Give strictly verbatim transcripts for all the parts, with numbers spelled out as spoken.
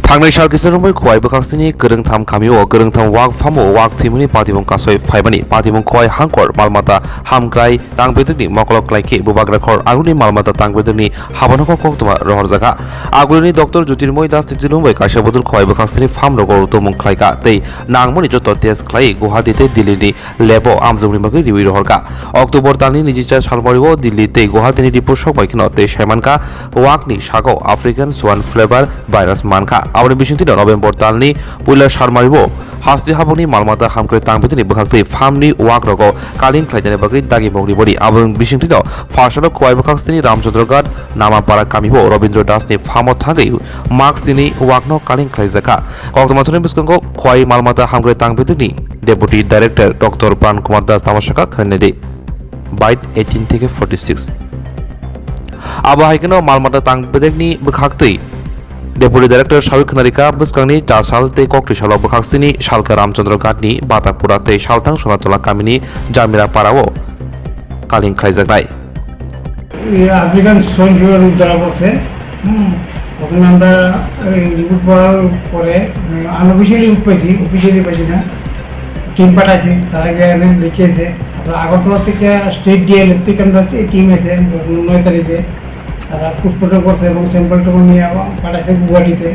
Thangnai sal kisa romwi Khowai bwkhaksini kwrwngtham kamio kwrwngtham wak phamo wak thwimani patibung kasoi phaimani patibung Khowai hangkor malmata hamkrai tang bedekni mokolo klaikhe bubagra khor aguni malmata tang bedekni habanogo koktwma rohorjakha. Agulini Doctor Jyotirmoy Das ni twilumbai kaisa bodol Khowai bwkhaksini pham rogo tumung khlaikha tei nangmani joto test khlai Guwahati tei Delhi ni lebo amjokni bagwi riwi rohorkha. October talni niji char salmario Delhi tei Guwahati ni report sok bai kheno tei saimankha wakni sago African Swine Fever virus mankha. Aboni bisingtwi no November talni puila salmario hasti habangni malmata hamkrai tang bedekni bwkhaktwi phamni wak rogo kaling khlainani bagwi dagi mokri bori. Aboni bisingtwi no pharsalo Khowai bwkhaksini Ramchandra Ghat Namapara kamio Robindra Das ni phamo thangwi mask ni wakno kaling khlaijakha. Koktwma thani bwskango Khowai malmata hamkrai tang bedekni Deputy Director Doctor Pran Kumar Das tamo sakha khwnaidi. Byte eighteen theke forty six. Abo hai kheno malmata tang bedekni bwkhaktwi Deputy Director sawi khwnarikha bwskangni ta sal tei koktwi salo bwkhaksini salka Ramchandra Ghatni Batapura tei salthang Sonatola kamini Jamira Parao kaling khlaijaknai. এই African swine fever ধরা পড়ছে। হুম, তখন আমরা এই রিপোর্ট পাওয়ার পরে, উম, unofficially report পাইছি, অফিসিয়ালি পাইছি না। টিম পাঠাইছি, তারা গিয়ে এনে দেখিয়েছে। তারপর আগরতলা থেকে স্টেট ডিএলএফ থেকে আমরা টি-, টিম এসে নয় তারিখে তারা পোস্টমর্টম করছে এবং স্যাম্পল ট্যাম্পল নিয়ে আবার পাঠাইছে গুয়াহাটিতে।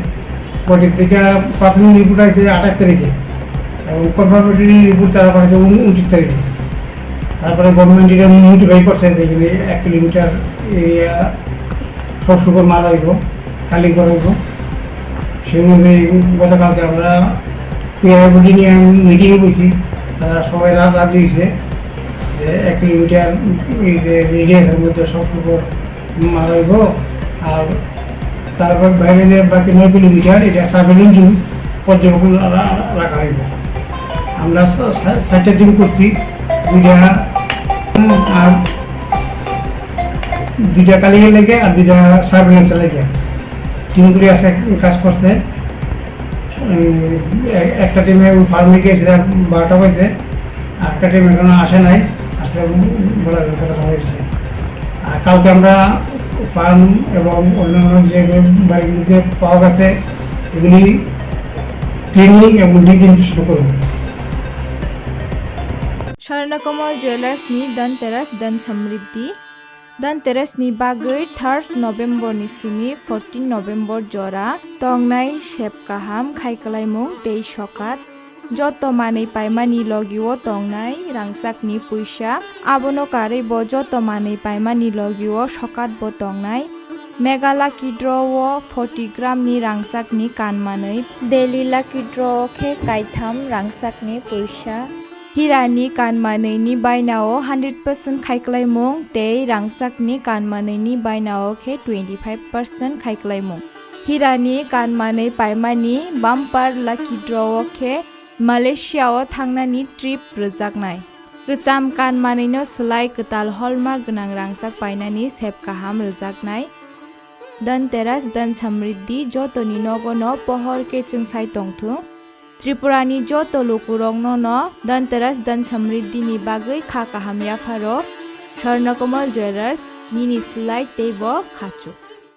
গুয়াহাটি থেকে প্রাথমিক রিপোর্ট আছে আঠাশ তারিখে এবং কনফার্মেটরি রিপোর্ট তারা পাঠাইছে উন-, ঊনত্রিশ তারিখে। তারপরে গভর্নমেন্ট এটা নোটিফাই করছে যে এখানে এক কিলোমিটার এরিয়া সব শুকর মারা হইব, খালি করা হইব। সেই অনুযায়ী গতকালকে আমরা পিআইবি নিয়ে আমি মিটিংয়ে বসি, তারা সবাই রাজি হয়েছে যে এক কিলোমিটার এই যে রেডিয়াসের মধ্যে সব শুকর মারা হইব। আর তারপর বাইরে যে বাকি নয় কিলোমিটার এটা সার্ভেলেন্স জোন পর্যবেক্ষণ রা-, রাখা হইব। আমরা সা-, সা-, সাতটা টিম করছি, দুইটা, হুম, আর দুইটা কালিগের লেগে আর দুইটা সার্ভেলেন্সের লেগে। টিমগুলি আছে কাজ করছে। উম, এ-, একটা টিমে ফার্মে গিয়েছে বারোটা বাজে, আর একটা টিম এখনো আসে নাই, আসলে বলা যাবে কতটা হয়েছে। আর কালকে আমরা ফার্ম এবং অন্যান্য যে বাড়িগুলিতে পাওয়া গেছে, এগুলি ক্লিনিং এবং ডিসইনফেকশন করব। Swarnakamal jewellers ni Dhanteras Dhan Samriddhi. Dhanteras ni bagwi third November ni simi fourteen November jora tongnai sep kaham khai kwlaimung tei sokat. Joto manwi paimani logio tongnai rangchakni puisa, abono karwi bo joto manwi paimani logio sokat bo tongnai. Mega Lucky Draw o forty gram ni rangchakni kan manwi, Daily Lucky Draw o khe kaitham rangchakni puisa. Hirani kan manwini bainao hundred percent khai kwlaimung tei rangchakni kan manwini bainao khe twenty five percent khai kwlaimung. Hirani kan manwi paimani bumper lucky draw o khe Malaysia o thangnani trip rwjaknai. Kwcham kan manwino swlai kwtal hallmark gwnang rangchak painani sep kaham rwjaknai. Dhanteras Dhan Samriddhi jotoni nogono pohor khe chwngsai tongthung. Tripurani joto lukurokno no Dhanteras Dhan Samriddhi ni bagwi kha kaham yapharo. Swarnakomal Jewellers, nini swlai tei bo khachuk.